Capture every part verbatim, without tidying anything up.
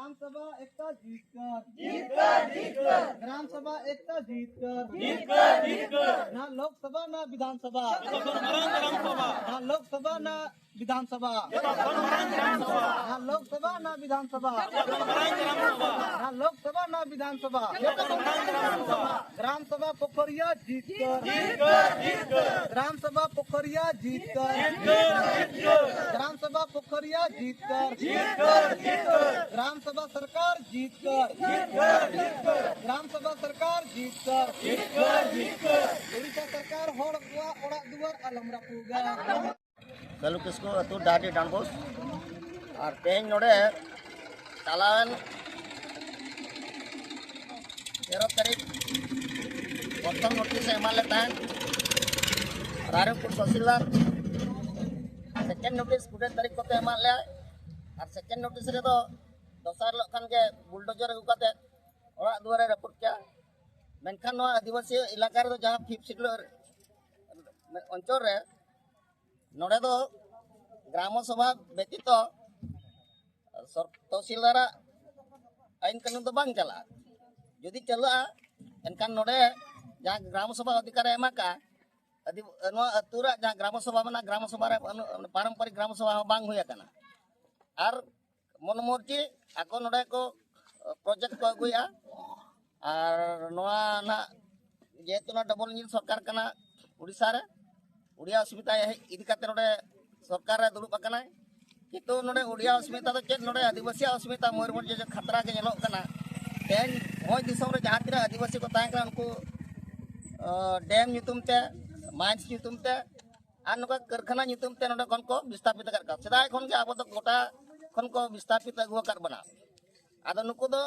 ग्राम सभा एकता जीतकर, जीतकर, जीतकर। ग्राम सभा एकता जीतकर, जीतकर, जीतकर। ना लोकसभा ना विधानसभा, ना लोकसभा ना विधानसभा, ना लोकसभा ना विधानसभा, ना लोकसभा ना विधानसभा। ग्राम सभा पोखरिया जीतकर, ग्राम सभा पोखरिया जीतकर, ग्राम सभा पोखरिया जीतकर, ग्राम सभा सरकार जीतकर, ग्राम सभा सरकार जीतकर, ᱩᱲᱤᱥᱥᱟ ᱥᱚᱨᱠᱟᱨ ᱦᱚᱲ ᱠᱚᱣᱟᱜ ᱚᱲᱟᱜ ᱫᱩᱣᱟᱹᱨ ᱟᱞᱚᱢ ᱨᱟᱹᱯᱩᱫᱟ᱾ ᱠᱟᱹᱞᱩ ᱠᱤᱥᱠᱩ, ᱟᱹᱛᱩ ᱰᱟᱦᱟᱨᱰᱤ ᱰᱟᱸᱰᱵᱳᱥ᱾ ᱟᱨ ᱛᱮᱦᱮᱧ ᱱᱚᱰᱮ ᱪᱟᱞᱟᱣᱮᱱ ᱛᱮᱨᱚ ᱛᱟᱹᱨᱤᱠᱷ ᱯᱨᱚᱛᱷᱚᱢ ᱱᱳᱴᱤᱥ ᱮ ᱮᱢᱟᱫ ᱞᱮ ᱛᱟᱦᱮᱸᱫ ᱨᱟᱭᱨᱚᱝᱯᱩᱨ ᱛᱚᱦᱥᱤᱞᱫᱟᱨ᱾ ᱥᱮᱠᱮᱱᱰ ᱱᱳᱴᱤᱥ ᱠᱩᱲᱤ ᱛᱟᱹᱨᱤᱠᱷ ᱠᱚᱛᱮ ᱮᱢᱟᱫ ᱞᱮᱭᱟᱭ᱾ ᱟᱨ ᱥᱮᱠᱮᱱᱰ ᱱᱳᱴᱤᱥ ᱨᱮᱫᱚ ᱫᱚᱥᱟᱨ ᱦᱤᱞᱳᱜ ᱠᱷᱟᱱ ᱜᱮ ᱵᱩᱞᱰᱳᱡᱟᱨ ᱟᱹᱜᱩ ᱠᱟᱛᱮ ᱚᱲᱟᱜ ᱫᱩᱣᱟᱹᱨᱮ ᱨᱟᱹᱯᱩᱫ ᱠᱮᱜᱼᱟ᱾ ᱢᱮᱱᱠᱷᱟᱱ ᱱᱚᱣᱟ ᱟᱹᱫᱤᱵᱟᱹᱥᱤ ᱮᱞᱟᱠᱟ ᱨᱮᱫᱚ ᱡᱟᱦᱟᱸ ᱯᱷᱤᱯᱛᱷ ᱥᱤᱰᱩᱞ ᱚᱧᱪᱚᱞ ᱨᱮ ᱱᱚᱰᱮ ᱫᱚ ᱜᱨᱟᱢᱚ ᱥᱚᱵᱷᱟ ᱵᱮᱛᱤᱛᱚ ᱥᱚᱨ-, ᱛᱚᱦᱥᱤᱞᱫᱟᱨᱟᱜ ᱟᱹᱭᱤᱱ ᱠᱟᱹᱱᱩᱱ ᱫᱚ ᱵᱟᱝ ᱪᱟᱞᱟᱜᱼᱟ᱾ ᱡᱩᱫᱤ ᱪᱟᱞᱟᱜᱼᱟ, ᱮᱱᱠᱷᱟᱱ ᱱᱚᱰᱮ ᱡᱟᱦᱟᱸ ᱜᱨᱟᱢ ᱥᱚᱵᱷᱟ ᱚᱫᱷᱤᱠᱟᱨ ᱮ ᱮᱢ ᱟᱠᱟᱫᱼᱟ, ᱟᱹᱫᱤ-, ᱱᱚᱣᱟ ᱟᱹᱛᱩ ᱨᱮᱭᱟᱜ ᱡᱟᱦᱟᱸ ᱜᱨᱟᱢ ᱥᱚᱵᱷᱟ ᱢᱮᱱᱟᱜᱼᱟ, ᱜᱨᱟᱢ ᱥᱚᱵᱷᱟ ᱨᱮ ᱵᱟᱹᱱᱩᱜ, ᱯᱟᱨᱚᱢᱯᱚᱨᱤᱠ ᱜᱨᱟᱢ ᱥᱚᱵᱷᱟ ᱦᱚᱸ ᱵᱟᱝ ᱦᱩᱭ ᱟᱠᱟᱱᱟ᱾ ᱟᱨ ᱢᱚᱱ ᱢᱚᱨᱡᱤ ᱟᱠᱚ ᱱᱚᱰᱮ ᱠᱚ ᱯᱨᱚᱡᱮᱠᱴ ᱠᱚ ᱟᱹᱜᱩᱭᱮᱫᱼᱟ᱾ ᱟᱨ ᱱᱚᱣᱟ ᱱᱟᱜ ᱡᱮᱦᱮᱛᱩ ᱱᱚᱣᱟ ᱰᱚᱵᱚᱞ ᱤᱧᱡᱤᱱ ᱥᱚᱨᱠᱟᱨ ᱠᱟᱱᱟ ᱩᱲᱤᱥᱥᱟ ᱨᱮ, ᱩᱲᱤᱭᱟ ᱚᱥᱩᱵᱤᱫᱷᱟ ᱤᱫᱤ ᱠᱟᱛᱮ ᱱᱚᱰᱮ ᱥᱚᱨᱠᱟᱨ ᱨᱮ ᱫᱩᱲᱩᱵ ᱟᱠᱟᱱᱟᱭ᱾ ᱠᱤᱱᱛᱩ ᱱᱚᱰᱮ ᱩᱲᱤᱭᱟ ᱚᱥᱩᱵᱤᱫᱷᱟ ᱫᱚ ᱪᱮᱫ, ᱱᱚᱰᱮ ᱟᱹᱫᱤᱵᱟᱹᱥᱤᱭᱟᱜ ᱚᱥᱩᱵᱤᱫᱷᱟ ᱢᱚᱭᱩᱨᱵᱷᱚᱸᱡᱽ ᱡᱮ ᱠᱷᱟᱛᱨᱟ ᱜᱮ ᱧᱮᱞᱚᱜ ᱠᱟᱱᱟ᱾ ᱛᱮᱦᱮᱧ ᱵᱷᱚᱸᱡᱽ ᱫᱤᱥᱚᱢ ᱨᱮ ᱡᱟᱦᱟᱸ ᱛᱤᱱᱟᱹᱜ ᱟᱹᱫᱤᱵᱟᱹᱥᱤ ᱠᱚ ᱛᱟᱦᱮᱸ ᱠᱟᱱᱟ, ᱩᱱᱠᱩ ᱰᱮᱢ ᱧᱩᱛᱩᱢ ᱛᱮ, ᱢᱟᱭᱤᱱᱥ ᱧᱩᱛᱩᱢ ᱛᱮ, ᱟᱨ ᱱᱚᱝᱠᱟ ᱠᱟᱹᱨᱠᱷᱟᱱᱟ ᱧᱩᱛᱩᱢ ᱛᱮ ᱱᱚᱰᱮ ᱠᱷᱚᱱ ᱠᱚ ᱵᱤᱥᱛᱷᱟᱯᱤᱛ ᱟᱠᱟᱫ ᱠᱚᱣᱟ᱾ ᱥᱮᱫᱟᱭ ᱠᱷᱚᱱ ᱜᱮ ᱟᱵᱚ ᱫᱚ ᱜᱚᱴᱟ ᱠᱷᱚᱱ ᱠᱚ ᱵᱤᱥᱛᱷᱟᱯᱤᱛ ᱟᱹᱜᱩ ᱟᱠᱟᱫ ᱵᱚᱱᱟ᱾ ᱟᱫᱚ ᱱᱩᱠᱩ ᱫᱚ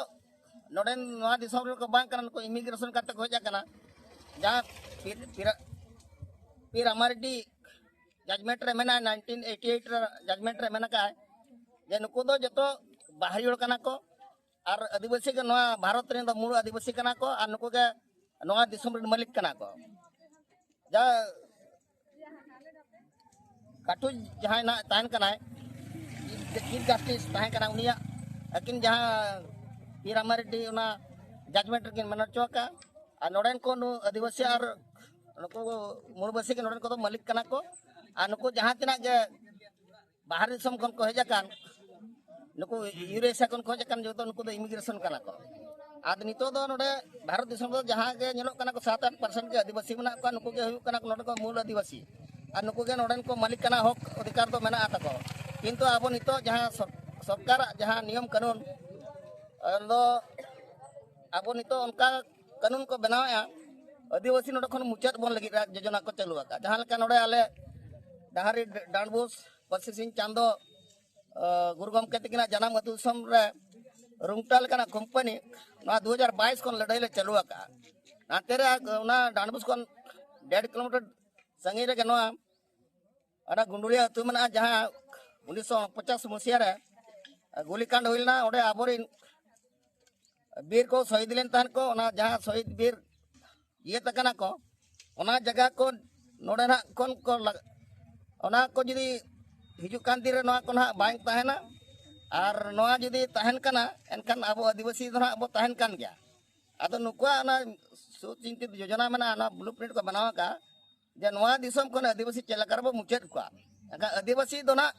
ᱱᱚᱰᱮᱱ, ᱱᱚᱣᱟ ᱫᱤᱥᱚᱢ ᱨᱮᱱ ᱠᱚ ᱵᱟᱝ ᱠᱟᱱᱟ, ᱱᱩᱠᱩ ᱤᱢᱤᱜᱨᱮᱥᱚᱱ ᱠᱟᱛᱮ ᱠᱚ ᱦᱮᱡ ᱟᱠᱟᱱᱟ᱾ ᱡᱟᱦᱟᱸ ᱯᱤᱨ-, ᱯᱤᱨᱟ-, ᱯᱤ ᱨᱟᱢᱟᱨᱮᱰᱰᱤ ᱡᱟᱡᱽᱢᱮᱱᱴ ᱨᱮ ᱢᱮᱱᱟᱜᱼᱟ, ᱱᱟᱭᱤᱱᱴᱤᱱ ᱮᱭᱤᱴᱤ ᱮᱭᱤᱴ ᱨᱮ ᱡᱟᱡᱽᱢᱮᱱᱴ ᱨᱮ ᱢᱮᱱ ᱟᱠᱟᱫᱼᱟᱭ ᱡᱮ ᱱᱩᱠᱩ ᱫᱚ ᱡᱚᱛᱚ ᱵᱟᱦᱨᱤ ᱦᱚᱲ ᱠᱟᱱᱟ ᱠᱚ, ᱟᱨ ᱟᱹᱫᱤᱵᱟᱹᱥᱤ ᱜᱮ ᱱᱚᱣᱟ ᱵᱷᱟᱨᱚᱛ ᱨᱮᱱ ᱫᱚ ᱢᱩᱞ ᱟᱹᱫᱤᱵᱟᱹᱥᱤ ᱠᱟᱱᱟ ᱠᱚ, ᱟᱨ ᱱᱩᱠᱩ ᱜᱮ ᱱᱚᱣᱟ ᱫᱤᱥᱚᱢ ᱨᱮᱱ ᱢᱟᱹᱞᱤᱠ ᱠᱟᱱᱟ ᱠᱚ᱾ ᱡᱟ ᱠᱟᱴᱩᱡ ᱡᱟᱦᱟᱸᱭ ᱱᱟᱜ ᱛᱟᱦᱮᱱ ᱠᱟᱱᱟᱭ, ᱪᱤᱯ ᱡᱟᱥᱴᱤᱥ ᱛᱟᱦᱮᱸ ᱠᱟᱱᱟ, ᱩᱱᱤᱭᱟᱜ ᱟᱹᱠᱤᱱ ᱡᱟᱦᱟᱸ ᱯᱤ ᱨᱟᱢᱟᱨᱮᱰᱰᱤ ᱚᱱᱟ ᱡᱟᱡᱽᱢᱮᱱᱴ ᱨᱮᱠᱤᱱ ᱢᱮᱱ ᱦᱚᱪᱚ ᱟᱠᱟᱫᱼᱟ᱾ ᱟᱨ ᱱᱚᱰᱮᱱ ᱠᱚ ᱱᱩ-, ᱟᱹᱫᱤᱵᱟᱹᱥᱤ ᱟᱨ ᱱᱩᱠᱩ ᱢᱩᱬᱵᱟᱹᱥᱤ ᱜᱮ ᱱᱚᱰᱮᱱ ᱠᱚᱫᱚ ᱢᱟᱹᱞᱤᱠ ᱠᱟᱱᱟ ᱠᱚ᱾ ᱟᱨ ᱱᱩᱠᱩ ᱡᱟᱦᱟᱸ ᱛᱤᱱᱟᱹᱜ ᱜᱮ ᱵᱟᱦᱨᱮ ᱫᱤᱥᱚᱢ ᱠᱷᱚᱱ ᱠᱚ ᱦᱮᱡ ᱟᱠᱟᱱ, ᱱᱩᱠᱩ ᱤᱭᱩᱨᱮᱥᱤᱭᱟ ᱠᱷᱚᱱ ᱠᱚ ᱦᱮᱡ ᱟᱠᱟᱱ, ᱡᱚᱛᱚ ᱱᱩᱠᱩ ᱫᱚ ᱤᱢᱤᱜᱨᱮᱥᱚᱱ ᱠᱟᱱᱟ ᱠᱚ᱾ ᱟᱨ ᱱᱤᱛᱚᱜ ᱫᱚ ᱱᱚᱰᱮ ᱵᱷᱟᱨᱚᱛ ᱫᱤᱥᱚᱢ ᱨᱮ ᱡᱟᱦᱟᱸ ᱜᱮ ᱧᱮᱞᱚᱜ ᱠᱟᱱᱟ ᱠᱚ, ᱥᱟᱛ ᱟᱴ ᱯᱟᱨᱥᱮᱱᱴ ᱜᱮ ᱟᱹᱫᱤᱵᱟᱹᱥᱤ ᱢᱮᱱᱟᱜ ᱠᱚᱣᱟ᱾ ᱱᱩᱠᱩ ᱜᱮ ᱦᱩᱭᱩᱜ ᱠᱟᱱᱟ ᱠᱚ ᱱᱚᱰᱮ ᱠᱚ ᱢᱩᱞ ᱟᱹᱫᱤᱵᱟᱹᱥᱤ᱾ ᱟᱨ ᱱᱩᱠᱩ ᱜᱮ ᱱᱚᱰᱮᱱ ᱠᱚ ᱢᱟᱹᱞᱤᱠ ᱠᱟᱱᱟ, ᱦᱚᱠ ᱚᱫᱷᱤᱠᱟᱨ ᱫᱚ ᱢᱮᱱᱟᱜᱼᱟ ᱛᱟᱠᱚ᱾ ᱠᱤᱱᱛᱩ ᱟᱵᱚ ᱱᱤᱛᱚᱜ ᱡᱟᱦᱟᱸ ᱥᱚᱨ-, ᱥᱚᱨᱠᱟᱨᱟᱜ ᱡᱟᱦᱟᱸ ᱱᱤᱭᱚᱢ ᱠᱟᱹᱱᱩᱱ, ᱟᱫᱚ ᱟᱵᱚ ᱱᱤᱛᱚᱜ ᱚᱱᱠᱟ ᱠᱟᱹᱱᱩᱱ ᱠᱚ ᱵᱮᱱᱟᱣᱮᱫᱼᱟ, ᱟᱹᱫᱤᱵᱟᱹᱥᱤ ᱱᱚᱰᱮ ᱠᱷᱚᱱ ᱢᱩᱪᱟᱹᱫ ᱵᱚᱱ ᱞᱟᱹᱜᱤᱫ ᱨᱮ ᱡᱳᱡᱚᱱᱟ ᱠᱚ ᱪᱟᱹᱞᱩ ᱟᱠᱟᱫᱼᱟ᱾ ᱡᱟᱦᱟᱸ ᱞᱮᱠᱟ ᱱᱚᱰᱮ ᱟᱞᱮ ᱰᱟᱦᱟᱨᱤ ᱰᱟᱸᱰᱵᱳᱥ ᱯᱟᱹᱨᱥᱤ ᱥᱤᱧ ᱪᱟᱸᱫᱚ, ᱜᱩᱨᱩ ᱜᱚᱢᱠᱮ ᱛᱟᱹᱠᱤᱱᱟᱜ ᱡᱟᱱᱟᱢ ᱟᱹᱛᱩ ᱫᱤᱥᱚᱢ ᱨᱮ ᱨᱩᱝᱴᱟ ᱞᱮᱠᱟᱱᱟᱜ ᱠᱳᱢᱯᱟᱱᱤ ᱱᱚᱣᱟ ᱫᱩ ᱦᱟᱡᱟᱨ ᱵᱟᱭᱤᱥ ᱠᱷᱚᱱ ᱞᱟᱹᱲᱦᱟᱹᱭ ᱞᱮ ᱪᱟᱹᱞᱩ ᱟᱠᱟᱫᱼᱟ᱾ ᱱᱟᱛᱮ ᱨᱮ ᱚᱱᱟ ᱰᱟᱸᱰᱵᱳᱥ ᱠᱷᱚᱱ ᱰᱮᱲ ᱠᱤᱞᱳᱢᱤᱴᱟᱨ ᱥᱟᱺᱜᱤᱧ ᱨᱮᱜᱮ ᱱᱚᱣᱟ ᱚᱱᱟ ᱜᱩᱸᱰᱩᱨᱤᱭᱟᱹ ᱟᱹᱛᱩ ᱢᱮᱱᱟᱜᱼᱟ, ᱡᱟᱦᱟᱸ ᱩᱱᱤᱥᱥᱚ ᱯᱚᱧᱪᱟᱥ ᱢᱩᱥᱤᱭᱟ ᱨᱮ ᱜᱩᱞᱤᱠᱟᱱᱰ ᱦᱩᱭ ᱞᱮᱱᱟ᱾ ᱚᱸᱰᱮ ᱟᱵᱚᱨᱮᱱ ᱵᱤᱨ ᱠᱚ ᱥᱚᱦᱤᱫ ᱞᱮᱱ ᱛᱟᱦᱮᱸᱫ ᱠᱚ, ᱚᱱᱟ ᱡᱟᱦᱟᱸ ᱥᱚᱦᱤᱫ ᱵᱤᱨ ᱤᱭᱟᱹ ᱛᱟᱠᱟᱱᱟ ᱠᱚ, ᱚᱱᱟ ᱡᱟᱭᱜᱟ ᱠᱚ ᱱᱚᱰᱮ ᱱᱟᱜ ᱠᱷᱚᱱ ᱠᱚ ᱞᱟᱜ-, ᱚᱱᱟ ᱠᱚ ᱡᱩᱫᱤ ᱦᱤᱡᱩᱜ ᱠᱟᱱ ᱫᱤᱱ ᱨᱮ ᱱᱚᱣᱟ ᱠᱚ ᱱᱟᱦᱟᱜ ᱵᱟᱝ ᱛᱟᱦᱮᱱᱟ, ᱟᱨ ᱱᱚᱣᱟ ᱡᱩᱫᱤ ᱛᱟᱦᱮᱱ ᱠᱟᱱᱟ, ᱮᱱᱠᱷᱟᱱ ᱟᱵᱚ ᱟᱹᱫᱤᱵᱟᱹᱥᱤ ᱫᱚ ᱱᱟᱦᱟᱜ ᱵᱚ ᱛᱟᱦᱮᱱ ᱠᱟᱱ ᱜᱮᱭᱟ᱾ ᱟᱫᱚ ᱱᱩᱠᱩᱣᱟᱜ ᱚᱱᱟ ᱥᱩᱪᱤᱱᱛᱤᱛ ᱡᱳᱡᱚᱱᱟ ᱢᱮᱱᱟᱜᱼᱟ, ᱚᱱᱟ ᱵᱞᱩ ᱯᱨᱤᱱᱴ ᱠᱚ ᱵᱮᱱᱟᱣ ᱟᱠᱟᱫᱼᱟ, ᱡᱮ ᱱᱚᱣᱟ ᱫᱤᱥᱚᱢ ᱠᱷᱚᱱ ᱟᱹᱫᱤᱵᱟᱹᱥᱤ ᱪᱮᱫ ᱞᱮᱠᱟ ᱨᱮᱵᱚ ᱢᱩᱪᱟᱹᱫ ᱠᱚᱣᱟ᱾ ᱮᱱᱠᱷᱟᱱ ᱟᱹᱫᱤᱵᱟᱹᱥᱤ ᱫᱚ ᱱᱟᱜ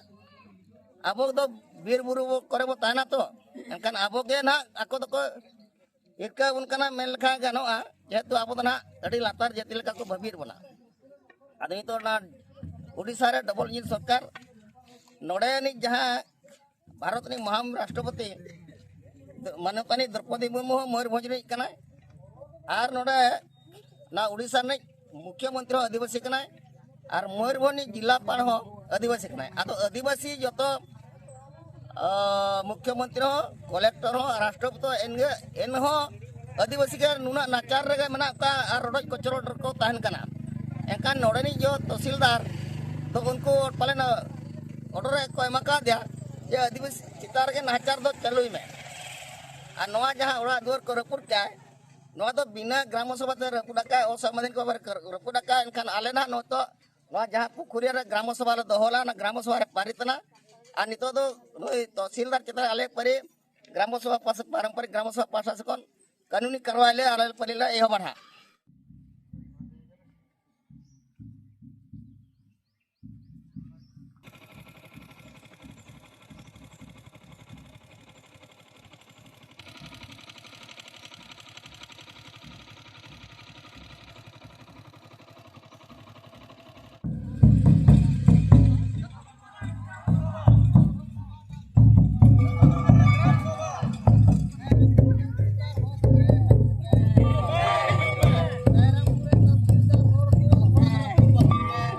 ᱟᱵᱚ ᱫᱚ ᱵᱤᱨ ᱵᱩᱨᱩ ᱠᱚᱨᱮ ᱵᱚ ᱛᱟᱦᱮᱱᱟ ᱛᱚ, ᱮᱱᱠᱷᱟᱱ ᱟᱵᱚ ᱜᱮ ᱱᱟᱜ ᱟᱠᱚ ᱫᱚᱠᱚ ᱦᱤᱨᱠᱟᱹ ᱟᱵᱚᱱ ᱠᱟᱱᱟ ᱢᱮᱱ ᱞᱮᱠᱷᱟᱱ ᱜᱟᱱᱚᱜᱼᱟ, ᱡᱮᱦᱮᱛᱩ ᱟᱵᱚ ᱫᱚ ᱱᱟᱜ ᱟᱹᱰᱤ ᱞᱟᱛᱟᱨ ᱡᱟᱹᱛᱤ ᱞᱮᱠᱟ ᱠᱚ ᱵᱷᱟᱹᱵᱤᱭᱮᱫ ᱵᱚᱱᱟ᱾ ᱟᱫᱚ ᱱᱤᱛᱚᱜ ᱚᱱᱟ ᱳᱰᱤᱥᱟ ᱨᱮ ᱰᱚᱵᱚᱞ ᱤᱧᱡᱤᱱ ᱥᱚᱨᱠᱟᱨ, ᱱᱚᱰᱮᱱᱤᱡ ᱡᱟᱦᱟᱸ ᱵᱷᱟᱨᱚᱛ ᱨᱤᱱᱤᱡ ᱢᱚᱦᱟᱱ ᱨᱟᱥᱴᱨᱚᱯᱚᱛᱤ ᱢᱟᱱᱚᱛᱟᱱᱤ ᱫᱨᱚᱯᱚᱫᱤ ᱢᱩᱨᱢᱩ ᱦᱚᱸ ᱢᱚᱭᱩᱨᱵᱷᱚᱸᱡᱽ ᱨᱤᱱᱤᱡ ᱠᱟᱱᱟᱭ᱾ ᱟᱨ ᱱᱚᱰᱮ ᱚᱱᱟ ᱳᱰᱤᱥᱟ ᱨᱤᱱᱤᱡ ᱢᱩᱠᱷᱭᱚᱢᱚᱱᱛᱨᱤ ᱦᱚᱸ ᱟᱹᱫᱤᱵᱟᱹᱥᱤ ᱠᱟᱱᱟᱭ, ᱟᱨ ᱢᱚᱭᱩᱨᱵᱷᱚᱸᱡᱽ ᱨᱤᱱᱤᱡ ᱡᱮᱞᱟᱯᱟᱲ ᱦᱚᱸ ᱟᱹᱫᱤᱵᱟᱹᱥᱤ ᱠᱟᱱᱟᱭ᱾ ᱟᱫᱚ ᱟᱹᱫᱤᱵᱟᱹᱥᱤ ᱡᱚᱛᱚ, ᱟ, ᱢᱩᱠᱷᱭᱚᱢᱚᱱᱛᱨᱤ ᱦᱚᱸ, ᱠᱚᱞᱮᱠᱴᱚᱨ ᱦᱚᱸ, ᱨᱟᱥᱴᱨᱚᱯᱚᱛᱤ ᱦᱚᱸ, ᱮᱱᱜᱮ ᱮᱱᱦᱚᱸ ᱟᱹᱫᱤᱵᱟᱹᱥᱤ ᱜᱮ ᱱᱩᱱᱟᱹᱜ ᱱᱟᱪᱟᱨ ᱨᱮᱜᱮ ᱢᱮᱱᱟᱜ ᱠᱚᱣᱟ ᱟᱨ ᱨᱚᱰᱚᱡ ᱠᱚᱪᱞᱚᱱ ᱨᱮᱠᱚ ᱛᱟᱦᱮᱱ ᱠᱟᱱᱟ᱾ ᱮᱱᱠᱷᱟᱱ ᱱᱚᱰᱮᱱᱤᱡ ᱡᱚ ᱛᱚᱦᱥᱤᱞᱫᱟᱨ ᱫᱚ ᱩᱱᱠᱩ ᱯᱟᱞᱮᱱ ᱚᱰᱚᱨ ᱮ ᱠᱚ ᱮᱢ ᱟᱠᱟᱫᱮᱭᱟ ᱡᱮ ᱟᱹᱫᱤᱵᱟᱹᱥᱤ ᱪᱮᱛᱟᱱ ᱨᱮᱜᱮ ᱱᱟᱦᱟᱪᱟᱨ ᱫᱚ ᱪᱟᱹᱞᱩᱭ ᱢᱮ᱾ ᱟᱨ ᱱᱚᱣᱟ ᱡᱟᱦᱟᱸ ᱚᱲᱟᱜ ᱫᱩᱣᱟᱹᱨ ᱠᱚ ᱨᱟᱹᱯᱩᱫ ᱠᱮᱜᱼᱟᱭ, ᱱᱚᱣᱟ ᱫᱚ ᱵᱤᱱᱟᱹ ᱜᱨᱟᱢᱚ ᱥᱚᱵᱷᱟ ᱛᱮ ᱨᱟᱹᱯᱩᱫ ᱟᱠᱟᱫ, ᱚᱥᱟᱝᱵᱤᱫᱷᱟᱱᱤᱠ ᱵᱷᱟᱵᱮ ᱨᱟᱹᱯᱩᱫ ᱟᱠᱟᱫ᱾ ᱮᱱᱠᱷᱟᱱ ᱟᱞᱮ ᱱᱟᱦᱟᱜ ᱱᱤᱛᱚᱜ ᱱᱚᱣᱟ ᱡᱟᱦᱟᱸ ᱯᱩᱠᱷᱩᱨᱤᱭᱟ ᱨᱮ ᱜᱨᱟᱢᱚ ᱥᱚᱵᱷᱟ ᱞᱮ ᱫᱚᱦᱚ ᱞᱮᱫᱼᱟ, ᱚᱱᱟ ᱜᱨᱟᱢᱚ ᱥᱚᱵᱷᱟ ᱨᱮ ᱯᱟᱨᱤᱛ ᱮᱱᱟ᱾ ᱟᱨ ᱱᱤᱛᱚᱜ ᱫᱚ ᱱᱩᱭ ᱛᱚᱦᱥᱤᱞᱫᱟᱨ ᱪᱮᱛᱟᱱ ᱨᱮ ᱟᱞᱮ ᱯᱟᱹᱨᱤ ᱜᱨᱟᱢ ᱥᱚᱵᱷᱟ ᱯᱟᱥ-, ᱯᱟᱨᱚᱢᱯᱚᱨᱤᱠ ᱜᱨᱟᱢ ᱥᱚᱵᱷᱟ ᱯᱟᱦᱴᱟ ᱥᱮᱫ ᱠᱷᱚᱱ ᱠᱟᱹᱱᱩᱱᱤ ᱠᱟᱨᱣᱟᱭ ᱞᱮ ᱟᱞᱮ ᱯᱟᱞᱮ ᱞᱮ ᱮᱦᱚᱵᱟ ᱱᱟᱦᱟᱜ᱾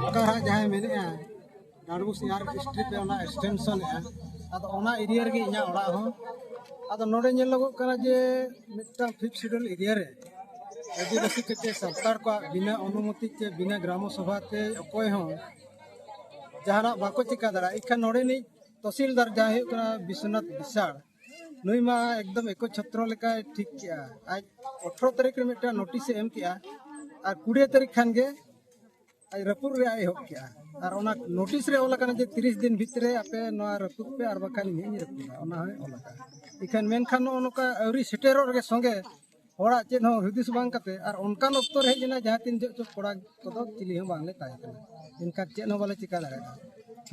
ᱚᱠᱟ ᱦᱟᱸᱜ ᱡᱟᱦᱟᱸᱭ ᱢᱮᱱᱮᱜᱼᱟ, ᱰᱟᱸᱰᱵᱳᱥ ᱮᱭᱟᱨ ᱥᱴᱨᱤᱯ ᱨᱮ ᱚᱱᱟ ᱮᱠᱥᱴᱮᱱᱥᱚᱱ ᱮᱜᱼᱟ᱾ ᱟᱫᱚ ᱚᱱᱟ ᱮᱨᱤᱭᱟ ᱨᱮᱜᱮ ᱤᱧᱟᱹᱜ ᱚᱲᱟᱜ ᱦᱚᱸ᱾ ᱟᱫᱚ ᱱᱚᱰᱮ ᱧᱮᱞᱚᱜᱚᱜ ᱠᱟᱱᱟ ᱡᱮ ᱢᱤᱫᱴᱟᱝ ᱯᱷᱤᱯᱛᱷ ᱥᱤᱰᱩᱞ ᱮᱨᱤᱭᱟ ᱨᱮ ᱟᱹᱫᱤᱵᱟᱹᱥᱤ ᱠᱚ ᱪᱮ ᱥᱟᱱᱛᱟᱲ ᱠᱚᱣᱟᱜ ᱵᱤᱱᱟᱹ ᱚᱱᱩᱢᱚᱛᱤ ᱪᱮ ᱵᱤᱱᱟᱹ ᱜᱨᱟᱢᱚ ᱥᱚᱵᱷᱟ ᱛᱮ ᱚᱠᱚᱭ ᱦᱚᱸ ᱡᱟᱦᱟᱱᱟᱜ ᱵᱟᱠᱚ ᱪᱤᱠᱟ ᱫᱟᱲᱮᱭᱟᱜᱼᱟ᱾ ᱤᱠᱷᱟᱹᱱ ᱱᱚᱰᱮᱱᱤᱡ ᱛᱚᱦᱥᱤᱞᱫᱟᱨ ᱡᱟᱦᱟᱸᱭ ᱦᱩᱭᱩᱜ ᱠᱟᱱᱟ ᱵᱤᱥᱥᱚᱱᱟᱛᱷ ᱵᱤᱥᱟᱲ, ᱱᱩᱭ ᱢᱟ ᱮᱠᱫᱚᱢ ᱮᱠᱚᱪᱷᱚᱛᱨᱚ ᱞᱮᱠᱟᱭ ᱴᱷᱤᱠ ᱠᱮᱜᱼᱟ᱾ ᱟᱡ ᱟᱴᱷᱨᱚ ᱛᱟᱹᱨᱤᱠᱷ ᱨᱮ ᱢᱤᱫᱴᱟᱝ ᱱᱳᱴᱤᱥ ᱮ ᱮᱢ ᱠᱮᱜᱼᱟ ᱟᱨ ᱠᱩᱲᱤ ᱛᱟᱹᱨᱤᱠᱷ ᱠᱷᱟᱱ ᱜᱮ ᱟᱡ ᱨᱟᱹᱯᱩᱫ ᱨᱮᱭᱟᱜ ᱮ ᱮᱦᱚᱵ ᱠᱮᱜᱼᱟ᱾ ᱟᱨ ᱚᱱᱟ ᱱᱳᱴᱤᱥ ᱨᱮ ᱚᱞ ᱟᱠᱟᱱᱟ ᱡᱮ ᱛᱤᱨᱤᱥ ᱫᱤᱱ ᱵᱷᱤᱛᱨᱤ ᱟᱯᱮ ᱱᱚᱣᱟ ᱨᱟᱹᱯᱩᱫ ᱯᱮ ᱟᱨ ᱵᱟᱠᱷᱟᱱ ᱤᱧ ᱦᱚᱸᱧ ᱨᱟᱹᱯᱩᱫᱟ, ᱚᱱᱟ ᱦᱚᱸᱭ ᱚᱞ ᱟᱠᱟᱫᱼᱟ᱾ ᱤᱠᱷᱟᱹᱱ ᱢᱮᱱᱠᱷᱟᱱ ᱱᱚᱜᱼᱚ ᱱᱚᱝᱠᱟ ᱟᱹᱣᱨᱤ ᱥᱮᱴᱮᱨᱚᱜ ᱨᱮᱜᱮ ᱥᱚᱸᱜᱮ ᱦᱚᱲᱟᱜ ᱪᱮᱫ ᱦᱚᱸ ᱦᱩᱫᱤᱥ ᱵᱟᱝ ᱠᱟᱛᱮ ᱟᱨ ᱚᱱᱠᱟᱱ ᱚᱠᱛᱚ ᱨᱮ ᱦᱮᱡ ᱮᱱᱟ ᱡᱟᱦᱟᱸ ᱛᱤᱱ ᱡᱚᱦᱚᱜ ᱪᱚ ᱠᱚᱲᱟ ᱠᱚᱫᱚ ᱪᱤᱞᱤ ᱦᱚᱸ ᱵᱟᱝᱞᱮ ᱛᱟᱦᱮᱸ ᱠᱟᱱᱟ, ᱮᱱᱠᱷᱟᱱ ᱪᱮᱫ ᱦᱚᱸ ᱵᱟᱞᱮ ᱪᱤᱠᱟ ᱫᱟᱲᱮᱭᱟᱜᱼᱟ᱾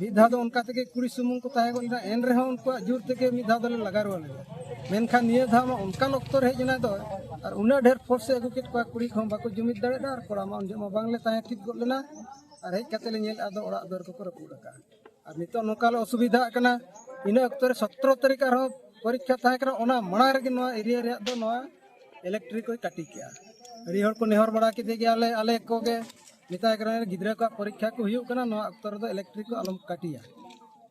ᱢᱤᱫ ᱫᱷᱟᱣ ᱫᱚ ᱚᱱᱠᱟ ᱛᱮᱜᱮ ᱠᱩᱲᱤ ᱥᱩᱢᱩᱝ ᱠᱚ ᱛᱟᱦᱮᱸ ᱜᱚᱫ ᱞᱮᱱᱟ, ᱮᱱ ᱨᱮᱦᱚᱸ ᱩᱱᱠᱩᱣᱟᱜ ᱡᱳᱨ ᱛᱮᱜᱮ ᱢᱤᱫ ᱫᱷᱟᱣ ᱫᱚᱞᱮ ᱞᱟᱜᱟ ᱨᱩᱣᱟᱹᱲ ᱞᱮᱱᱟ᱾ ᱢᱮᱱᱠᱷᱟᱱ ᱱᱤᱭᱟᱹ ᱫᱷᱟᱣ ᱢᱟ ᱚᱱᱠᱟᱱ ᱚᱠᱛᱚ ᱨᱮ ᱦᱮᱡ ᱮᱱᱟ ᱫᱚ, ᱟᱨ ᱩᱱᱟᱹᱜ ᱰᱷᱮᱨ ᱯᱷᱳᱨᱥ ᱮ ᱟᱹᱜᱩ ᱠᱮᱫ ᱠᱚᱣᱟ, ᱠᱩᱲᱤ ᱠᱚᱦᱚᱸ ᱵᱟᱠᱚ ᱡᱩᱢᱤᱫ ᱫᱟᱲᱮᱭᱟᱫᱟ ᱟᱨ ᱠᱚᱲᱟ ᱢᱟ ᱩᱱ ᱡᱚᱦᱚᱜ ᱢᱟ ᱵᱟᱝᱞᱮ ᱛᱟᱦᱮᱸ ᱴᱷᱤᱠ ᱜᱚᱫ ᱞᱮᱱᱟ᱾ ᱟᱨ ᱦᱮᱡ ᱠᱟᱛᱮ ᱞᱮ ᱧᱮᱞ ᱮᱫᱟ ᱫᱚ ᱚᱲᱟᱜ ᱫᱩᱣᱟᱹᱨ ᱠᱚᱠᱚ ᱨᱟᱹᱯᱩᱫ ᱟᱠᱟᱫᱼᱟ᱾ ᱟᱨ ᱱᱤᱛᱚᱜ ᱱᱚᱝᱠᱟ ᱞᱮ ᱚᱥᱩᱵᱤᱫᱷᱟᱜ ᱠᱟᱱᱟ᱾ ᱤᱱᱟᱹ ᱚᱠᱛᱚ ᱨᱮ ᱥᱚᱛᱨᱚ ᱛᱟᱹᱨᱤᱠᱷ ᱟᱨᱦᱚᱸ ᱯᱚᱨᱤᱠᱠᱷᱟ ᱛᱟᱦᱮᱸ ᱠᱟᱱᱟ, ᱚᱱᱟ ᱢᱟᱲᱟᱝ ᱨᱮᱜᱮ ᱱᱚᱣᱟ ᱮᱨᱤᱭᱟ ᱨᱮᱭᱟᱜ ᱫᱚ ᱱᱚᱣᱟ ᱤᱞᱮᱠᱴᱨᱤᱠ ᱠᱚᱭ ᱠᱟᱹᱴᱤ ᱠᱮᱜᱼᱟ᱾ ᱟᱹᱰᱤ ᱦᱚᱲ ᱠᱚ ᱱᱮᱦᱚᱨ ᱵᱟᱲᱟ ᱠᱮᱫᱮ ᱜᱮᱭᱟ, ᱟᱞᱮ, ᱟᱞᱮ ᱠᱚᱜᱮ ᱢᱮᱛᱟᱭ ᱠᱟᱱᱟ, "ᱜᱤᱫᱽᱨᱟᱹ ᱠᱚᱣᱟᱜ ᱯᱚᱨᱤᱠᱠᱷᱟ ᱠᱚ ᱦᱩᱭᱩᱜ ᱠᱟᱱᱟ, ᱱᱚᱣᱟ ᱚᱠᱛᱚ ᱨᱮᱫᱚ ᱤᱞᱮᱠᱴᱨᱤᱠ ᱠᱚ ᱟᱞᱚᱢ ᱠᱟᱹᱴᱤᱭᱟ᱾"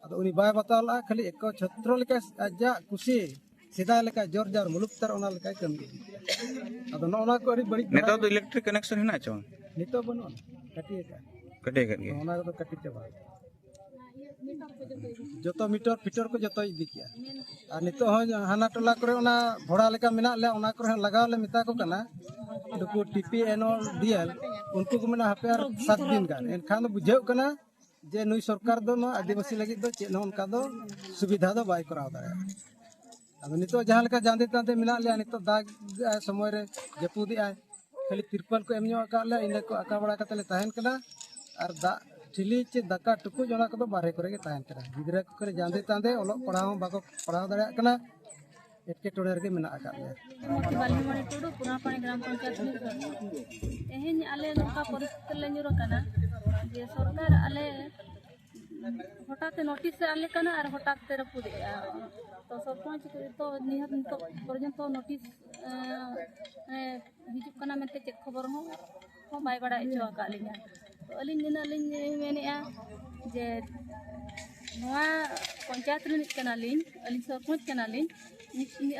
ᱟᱫᱚ ᱩᱱᱤ ᱵᱟᱭ ᱵᱟᱛᱟᱣ ᱞᱮᱫᱼᱟ, ᱠᱷᱟᱹᱞᱤ ᱮᱠᱚ ᱪᱷᱚᱛᱨᱚ ᱞᱮᱠᱟ ᱟᱡᱟᱜ ᱠᱩᱥᱤ, ᱥᱮᱫᱟᱭ ᱞᱮᱠᱟ ᱡᱚᱨ ᱡᱟᱨ ᱢᱩᱞᱩᱠ ᱛᱟᱨ ᱚᱱᱟ ᱞᱮᱠᱟᱭ ᱠᱟᱹᱢᱤ ᱤᱫᱤ ᱠᱮᱫᱟ᱾ ᱟᱫᱚ ᱱᱚᱜᱼᱚ ᱱᱚᱣᱟ ᱠᱚ ᱟᱹᱰᱤ ᱵᱟᱹᱲᱤᱡ ᱱᱤᱛᱚᱜ ᱫᱷᱟᱨᱟ ᱫᱚ ᱤᱞᱮᱠᱴᱨᱤᱠ ᱠᱟᱱᱮᱠᱥᱚᱱ ᱦᱮᱱᱟᱜ ᱪᱚᱝ? ᱱᱤᱛᱚᱜ ᱵᱟᱹᱱᱩᱜᱼᱟ, ᱠᱟᱹᱴᱤ ᱟᱠᱟᱫ᱾ ᱠᱟᱹᱴᱤ ᱟᱠᱟᱫ ᱜᱮ᱾ ᱚᱱᱟ ᱠᱚᱫᱚ ᱠᱟᱹᱴᱤ ᱪᱟᱵᱟ᱾ ᱡᱚᱛᱚ ᱢᱤᱴᱚᱨ ᱯᱷᱤᱴᱚᱨ ᱠᱚ ᱡᱚᱛᱚ ᱤᱫᱤ ᱠᱮᱜᱼᱟ᱾ ᱟᱨ ᱱᱤᱛᱚᱜ ᱦᱚᱸ ᱦᱟᱱᱟ ᱴᱚᱞᱟ ᱠᱚᱨᱮ ᱚᱱᱟ ᱵᱷᱚᱲᱟ ᱞᱮᱠᱟ ᱢᱮᱱᱟᱜ ᱞᱮᱭᱟ, ᱚᱱᱟ ᱠᱚᱨᱮ ᱦᱚᱸ ᱞᱟᱜᱟᱣ ᱞᱮ ᱢᱮᱛᱟ ᱠᱚ ᱠᱟᱱᱟ᱾ ᱱᱩᱠᱩ ᱴᱤ ᱯᱤ ᱮᱱ ᱮᱞ ᱰᱤ ᱮᱞ, ᱩᱱᱠᱩ ᱠᱚ ᱢᱮᱱᱟ ᱦᱟᱯᱮ ᱟᱨ ᱥᱟᱛ ᱫᱤᱱ ᱜᱟᱱ᱾ ᱮᱱᱠᱷᱟᱱ ᱫᱚ ᱵᱩᱡᱷᱟᱹᱜ ᱠᱟᱱᱟ ᱡᱮ ᱱᱩᱭ ᱥᱚᱨᱠᱟᱨ ᱫᱚ ᱱᱚᱣᱟ ᱟᱹᱫᱤᱵᱟᱹᱥᱤ ᱞᱟᱹᱜᱤᱫ ᱫᱚ ᱪᱮᱫ ᱦᱚᱸ ᱚᱱᱠᱟ ᱫᱚ ᱥᱩᱵᱤᱫᱷᱟ ᱫᱚ ᱵᱟᱭ ᱠᱚᱨᱟᱣ ᱫᱟᱲᱮᱭᱟᱜᱼᱟ᱾ ᱟᱫᱚ ᱱᱤᱛᱚᱜ ᱡᱟᱦᱟᱸ ᱞᱮᱠᱟ ᱡᱟᱸᱫᱮ ᱛᱟᱸᱫᱮ ᱢᱮᱱᱟᱜ ᱞᱮᱭᱟ, ᱱᱤᱛᱚᱜ ᱫᱟᱜ ᱮᱫᱟᱭ, ᱥᱚᱢᱚᱭ ᱨᱮ ᱡᱟᱹᱯᱩᱫ ᱮᱫᱟᱭ, ᱠᱷᱟᱹᱞᱤ ᱛᱤᱨᱯᱟᱞ ᱠᱚ ᱮᱢ ᱧᱚᱜ ᱟᱠᱟᱫ ᱞᱮᱭᱟ, ᱤᱱᱟᱹ ᱠᱚ ᱟᱠᱟ ᱵᱟᱲᱟ ᱠᱟᱛᱮ ᱞᱮ ᱛᱟᱦᱮᱱ ᱠᱟᱱᱟ᱾ ᱟᱨ ᱫᱟᱜ ᱴᱷᱤᱞᱤ ᱪᱮ ᱫᱟᱠᱟ ᱴᱩᱠᱩᱡ, ᱚᱱᱟ ᱠᱚᱫᱚ ᱵᱟᱨᱦᱮ ᱠᱚᱨᱮ ᱜᱮ ᱛᱟᱦᱮᱱ ᱠᱟᱱᱟ᱾ ᱜᱤᱫᱽᱨᱟᱹ ᱠᱚ ᱠᱷᱟᱹᱞᱤ ᱡᱟᱸᱫᱮ ᱛᱟᱸᱫᱮ, ᱚᱞᱚᱜ ᱯᱟᱲᱦᱟᱣ ᱦᱚᱸ ᱵᱟᱠᱚ ᱯᱟᱲᱦᱟᱣ ᱫᱟᱲᱮᱭᱟᱜ ᱠᱟᱱᱟ, ᱮᱴᱠᱮᱴᱚᱬᱮ ᱨᱮᱜᱮ ᱢᱮᱱᱟᱜ ᱟᱠᱟᱫ ᱞᱮᱭᱟ᱾ ᱢᱚᱛᱤ ᱵᱟᱞᱤᱢᱚᱬᱤ ᱴᱩᱰᱩ, ᱯᱩᱨᱟᱯᱟᱲᱤ ᱜᱨᱟᱢ ᱯᱚᱧᱪᱟᱭᱮᱛ ᱨᱤᱱᱤᱡ ᱠᱟᱱᱟ᱾ ᱛᱮᱦᱮᱧ ᱟᱞᱮ ᱱᱚᱝᱠᱟ ᱯᱚᱨᱤᱥᱛᱷᱤᱛᱤ ᱨᱮᱞᱮ ᱧᱩᱨ ᱟᱠᱟᱱᱟ ᱡᱮ ᱥᱚᱨᱠᱟᱨ ᱟᱞᱮ ᱦᱚᱴᱟᱛ ᱮ ᱱᱳᱴᱤᱥ ᱮ ᱟᱞᱮ ᱠᱟᱱᱟ ᱟᱨ ᱦᱚᱴᱟᱛ ᱛᱮ ᱨᱟᱹᱯᱩᱫᱮᱜᱼᱟ᱾ ᱛᱚ ᱥᱚᱨᱯᱚᱧᱪ ᱛᱚ ᱱᱤᱦᱟᱹᱛ ᱱᱤᱛᱚᱜ ᱯᱚᱨᱡᱚᱱᱛᱚ ᱱᱳᱴᱤᱥ, ᱮᱸ, ᱦᱤᱡᱩᱜ ᱠᱟᱱᱟ ᱢᱮᱱᱛᱮ ᱪᱮᱫ ᱠᱷᱚᱵᱚᱨ ᱦᱚᱸ, ᱦᱚᱸ ᱵᱟᱭ ᱵᱟᱲᱟᱭ ᱦᱚᱪᱚ ᱟᱠᱟᱫ ᱞᱤᱧᱟ᱾ ᱛᱚ ᱟᱹᱞᱤᱧ ᱱᱤᱱᱟᱹᱜ ᱞᱤᱧ ᱢᱮᱱᱮᱫᱼᱟ ᱡᱮ ᱱᱚᱣᱟ ᱯᱚᱧᱪᱟᱭᱮᱛ ᱨᱤᱱᱤᱡ ᱠᱟᱱᱟᱞᱤᱧ, ᱟᱹᱞᱤᱧ ᱥᱚᱨᱯᱚᱧᱪ ᱠᱟᱱᱟᱞᱤᱧ,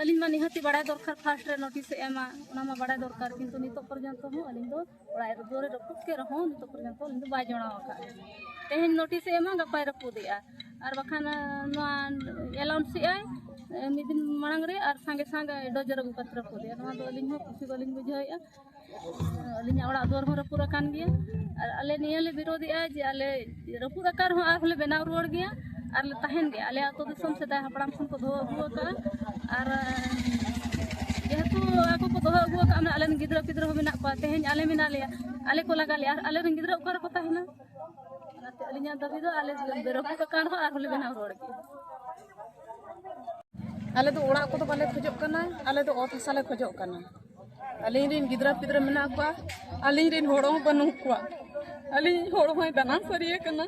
ᱟᱹᱞᱤᱧ ᱢᱟ ᱱᱤᱦᱟᱹᱛᱤ ᱵᱟᱲᱟᱭ ᱫᱚᱨᱠᱟᱨ, ᱯᱷᱟᱥᱴ ᱨᱮ ᱱᱳᱴᱤᱥ ᱮ ᱮᱢᱟ, ᱚᱱᱟ ᱢᱟ ᱵᱟᱲᱟᱭ ᱫᱚᱨᱠᱟᱨ, ᱠᱤᱱᱛᱩ ᱱᱤᱛᱚᱜ ᱯᱚᱨᱡᱚᱱᱛᱚ ᱦᱚᱸ ᱟᱹᱞᱤᱧ ᱫᱚ ᱚᱲᱟᱜ ᱫᱩᱣᱟᱹᱨᱮ ᱨᱟᱹᱯᱩᱫ ᱠᱮᱫ ᱨᱮᱦᱚᱸ ᱱᱤᱛᱚᱜ ᱯᱚᱨᱡᱚᱱᱛᱚ ᱟᱹᱞᱤᱧ ᱫᱚ ᱵᱟᱭ ᱡᱚᱲᱟᱣ ᱟᱠᱟᱫ ᱞᱤᱧᱟ᱾ ᱛᱮᱦᱮᱧ ᱱᱳᱴᱤᱥ ᱮ ᱮᱢᱟ, ᱜᱟᱯᱟᱭ ᱨᱟᱹᱯᱩᱫᱮᱜᱼᱟ, ᱟᱨ ᱵᱟᱠᱷᱟᱱ ᱱᱚᱣᱟ ᱮᱞᱟᱣᱩᱱᱥ ᱮᱜᱼᱟᱭ, ᱢᱤᱫ ᱫᱤᱱ ᱢᱟᱲᱟᱝ ᱨᱮ ᱟᱨ ᱥᱟᱸᱜᱮ ᱥᱟᱸᱜᱮ ᱰᱳᱡᱟᱨ ᱟᱹᱜᱩ ᱠᱟᱛᱮ ᱨᱟᱹᱯᱩᱫᱮᱜᱼᱟ᱾ ᱱᱚᱣᱟ ᱫᱚ ᱟᱹᱞᱤᱧ ᱦᱚᱸ ᱠᱩᱥᱤ ᱵᱟᱹᱞᱤᱧ ᱵᱩᱡᱷᱟᱹᱣᱮᱫᱼᱟ᱾ ᱟᱹᱞᱤᱧᱟᱜ ᱚᱲᱟᱜ ᱫᱩᱣᱟᱹᱨ ᱦᱚᱸ ᱨᱟᱹᱯᱩᱫ ᱟᱠᱟᱱ ᱜᱮᱭᱟ᱾ ᱟᱨ ᱟᱞᱮ ᱱᱤᱭᱟᱹ ᱞᱮ ᱵᱤᱨᱳᱫᱷᱮᱜᱼᱟ ᱡᱮ ᱟᱞᱮ ᱨᱟᱹᱯᱩᱫ ᱟᱠᱟᱱ ᱨᱮᱦᱚᱸ ᱟᱨᱦᱚᱸ ᱞᱮ ᱵᱮᱱᱟᱣ ᱨᱩᱣᱟᱹᱲ ᱜᱮᱭᱟ ᱟᱨ ᱞᱮ ᱛᱟᱦᱮᱱ ᱜᱮᱭᱟ᱾ ᱟᱞᱮ ᱟᱹᱛᱩ ᱫᱤᱥᱚᱢ ᱥᱮᱫᱟᱭ ᱦᱟᱯᱲᱟᱢ ᱠᱷᱚᱱ ᱠᱚ ᱫᱚᱦᱚ ᱟᱹᱜᱩ ᱟᱠᱟᱫᱼᱟ᱾ ᱟᱨ ᱡᱮᱦᱮᱛᱩ ᱟᱠᱚ ᱠᱚ ᱫᱚᱦᱚ ᱟᱹᱜᱩ ᱟᱠᱟᱫᱼᱟ, ᱢᱟᱱᱮ ᱟᱞᱮ ᱨᱮᱱ ᱜᱤᱫᱽᱨᱟᱹ ᱯᱤᱫᱽᱨᱟᱹ ᱦᱚᱸ ᱢᱮᱱᱟᱜ ᱠᱚᱣᱟ᱾ ᱛᱮᱦᱮᱧ ᱟᱞᱮ ᱢᱮᱱᱟᱜ ᱞᱮᱭᱟ, ᱟᱞᱮ ᱠᱚ ᱞᱟᱜᱟ ᱞᱮᱭᱟ, ᱟᱨ ᱟᱞᱮ ᱨᱮᱱ ᱜᱤᱫᱽᱨᱟᱹ ᱚᱠᱟ ᱨᱮᱠᱚ ᱛᱟᱦᱮᱱᱟ? ᱚᱱᱟᱛᱮ ᱟᱹᱞᱤᱧᱟᱜ ᱫᱟᱹᱵᱤ ᱫᱚ ᱟᱞᱮ ᱨᱟᱹᱯᱩᱫ ᱟᱠᱟᱱ ᱨᱮᱦᱚᱸ ᱟᱨᱦᱚᱸ ᱞᱮ ᱵᱮᱱᱟᱣ ᱨᱩᱣᱟᱹᱲ ᱜᱮᱭᱟ᱾ ᱟᱞᱮ ᱫᱚ ᱚᱲᱟᱜ ᱠᱚᱫᱚ ᱵᱟᱞᱮ ᱠᱷᱚᱡᱚᱜ ᱠᱟᱱᱟ, ᱟᱞᱮ ᱫᱚ ᱚᱛ ᱦᱟᱥᱟ ᱞᱮ ᱠᱷᱚᱡᱚᱜ ᱠᱟᱱᱟ᱾ ᱟᱹᱞᱤᱧ ᱨᱮᱱ ᱜᱤᱫᱽᱨᱟᱹ ᱯᱤᱫᱽᱨᱟᱹ ᱢᱮᱱᱟᱜ ᱠᱚᱣᱟ, ᱟᱹᱞᱤᱧ ᱨᱮᱱ ᱦᱚᱲ ᱦᱚᱸ ᱵᱟᱹᱱᱩᱜ ᱠᱚᱣᱟ᱾ ᱟᱹᱞᱤᱧ ᱦᱚᱲ ᱦᱚᱸᱭ ᱫᱟᱱᱟᱝ ᱥᱟᱹᱨᱤᱭᱟᱹ ᱠᱟᱱᱟ,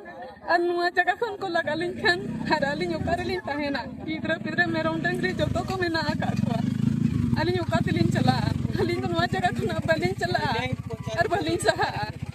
ᱟᱨ ᱱᱚᱣᱟ ᱡᱟᱭᱜᱟ ᱠᱷᱚᱱ ᱠᱚ ᱞᱟᱜᱟ ᱞᱤᱧ ᱠᱷᱟᱱ ᱟᱨ ᱟᱹᱞᱤᱧ ᱚᱠᱟ ᱨᱮᱞᱤᱧ ᱛᱟᱦᱮᱱᱟ? ᱜᱤᱫᱽᱨᱟᱹ ᱯᱤᱫᱽᱨᱟᱹ ᱢᱮᱨᱚᱢ ᱰᱟᱹᱝᱨᱤ ᱡᱚᱛᱚ ᱠᱚ ᱢᱮᱱᱟᱜ ᱟᱠᱟᱫ ᱠᱚᱣᱟ᱾ ᱟᱹᱞᱤᱧ ᱚᱠᱟ ᱛᱮᱞᱤᱧ ᱪᱟᱞᱟᱜᱼᱟ? ᱟᱹᱞᱤᱧ ᱫᱚ ᱱᱚᱣᱟ ᱡᱟᱭᱜᱟ ᱠᱷᱚᱱᱟᱜ ᱵᱟᱹᱞᱤᱧ ᱪᱟᱞᱟᱜᱼᱟ ᱟᱨ ᱵᱟᱹᱞᱤᱧ ᱥᱟᱦᱟᱜᱼᱟ᱾